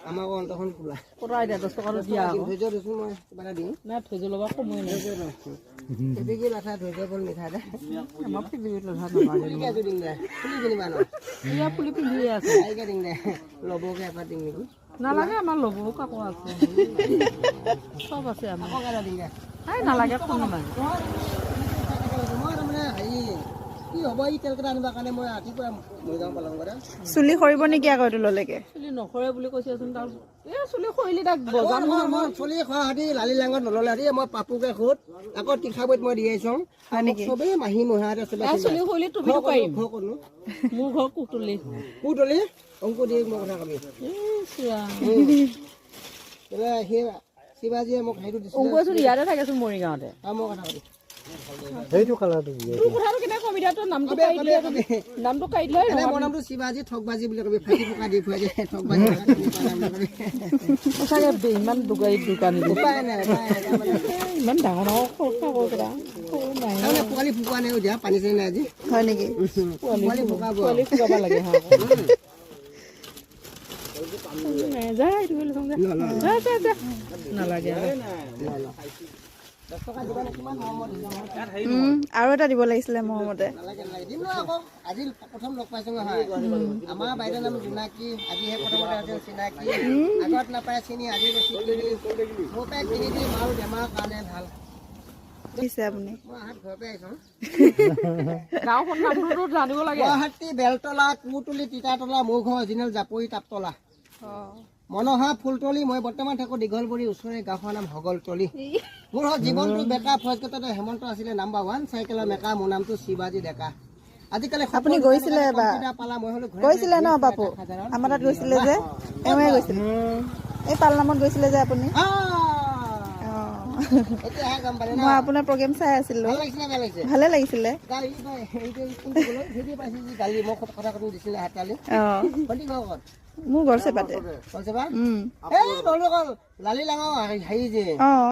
আমাকো অন্তখন খোলা। কৰাই দে, 10 টকাটো দিয়া আকৌ। ধৈৰ্য দিছোঁ, মই কিবা এটা দিম। নাই, ধৈৰ্য ল'ব সময় নাই। ফেবিকি লাঠা, ধৈৰ্য বল মিঠা দে। আমাৰ ফিজিবিত লঠা নালাগে। ফুলিকে এযোৰ দিম দে, ফুলি কিনিবা ন? এয়া ফুলি পিন্ধিয়ে আছে। তাইকে দিম দে, ল'বকে এপাত দিম নেকি? নালাগে, আমাৰ ল'বও কাকো আছে, চব আছে আমাৰ। আকৌ এটা দিম দে। এই নালাগে, কোনো নাই। মই তাৰমানে হেৰি কি হ'ব, এই তেলকেইটা আনিবৰ কাৰণে মই ৰাতিপুৱা মৰিগাঁও পালং কৰে। চুলি সৰিব নেকি আকৌ এইটো ল'লেকে? চুলি নসৰে বুলি কৈছেচোন তাৰ। এই চুলি সৰিলি তাক বজাৰ। মই চুলি খোৱা হাতী লালি লাঙত নল'লে হাতী মই পাপুকে সোধ আকৌ, তীখাবৈত মই দি আহিছোঁ নেকি? চবেই মাহী মহাতে চবেই। এই চুলি সৰিলি তুমিতো পাৰিম। ঘৰ ক'তনো? মোৰ ঘৰ কুতুলি। কুতলি অংক দি মই কথা কবি। সেই শিৱাজীয়ে মোক সেইটো দিছিলে। অংকুৱেচোন ইয়াতে থাকেচোন মৰিগাঁৱতে। আৰু মই কথা কবি। সেইটো কালাৰটো দিয়ে। তোৰ কথাটো কেনেকৈ কবি এতিয়া? তোৰ নামটো কাটি দিলে, নামটো কাটি দিলে। এনে মোৰ নামটো শিৱাজী ঠগবাজী বুলি কবি, ফাঁকি ফুকা দি ফুৱাই ঠগবাজী বুলি কবি। সঁচাকে ইমান দোকানী দোকানী। উপায় নাই, উপায় নাই তাৰমানে। ইমান ডাঙৰ ডাঙৰ খৰচা কৰে কেইটা সৰু নাই। তাৰমানে পোৱালি ফুকোৱা নাই এতিয়া, পানী চানী নাই আজি। হয় নেকি? পোৱালি ফুকাব। পোৱালি শুকাব লাগে। হা, নাই, যা, এইটো কৰি লওঁ, যা যা যা যা, নালাগে আৰু। 10 টকা দিবা নে? কিমান মৰমত দিছা মোক। আৰু এটা দিব লাগিছিলে মৰমতে। নালাগে, নালাগে, দিম ন আকৌ। আজি প্ৰথম লগ পাইছো নহয়। আমাৰ বাইদেউৰ নাম জোনাকী, আজিহে প্ৰথমতে আছিল চিনাকি। আগত নাপায় চিনি, আজি বেছি কিনি মোৰ পৰাই কিনি দি মাৰো বেমাৰৰ কাৰণে ভাল। দিছে আপুনি? মই আহাত ঘৰৰ পৰাই আহিছো। গাঁওখন নামটোতো জানিব লাগে। গুৱাহাটী বেলতলা কুতুলি তিতাতলা, মোৰ ঘৰ অৰিজিনেল জাপৰি তাপতলা, মনহা ফুলতলি। মই বৰ্তমান থাকোঁ দীঘলবৰী ওচৰৰে গাঁওখনৰ নাম হগলতলি। মোৰ হ'ল জীৱনটো বেকা, ফৌজকেইটাতে হেমন্ত আছিলে নাম্বাৰ ওৱান চাইকেলৰ মেকা। মোৰ নামটো শিৱাজী ডেকা। আজিকালি সকলো আপুনি গৈছিলে দোকানে এবাৰ? কম্পিউটাৰ পালা, মই হ'লো ঘৰে গৈছিলে ন ঘৰে বাপু? সাধাৰণ। আমাৰ তাত গৈছিলে যে, এওঁৱে গৈছিলে। এই পালনামত গৈছিলে যে আপুনি। আহ! অঁ। এতিয়াহে গম পালে ন? মই আপোনাৰ প্ৰগ্ৰেম চাই আছিলো। ভাল লাগিছে নে বেয়া লাগিছে? ভালে লাগিছিলে। গালি পাই, এইটো কোনটো ক'লো? সেইটো পাইছে যি গালি মোক কথা কথা দিছিলে হাতালি। ভণ্টি ঘৰ ক'ত? মোৰ ঘৰ চেপাতে। কলচেপা। উম। এই নলকল লালি লাঙৰ হেৰি যে। অঁ।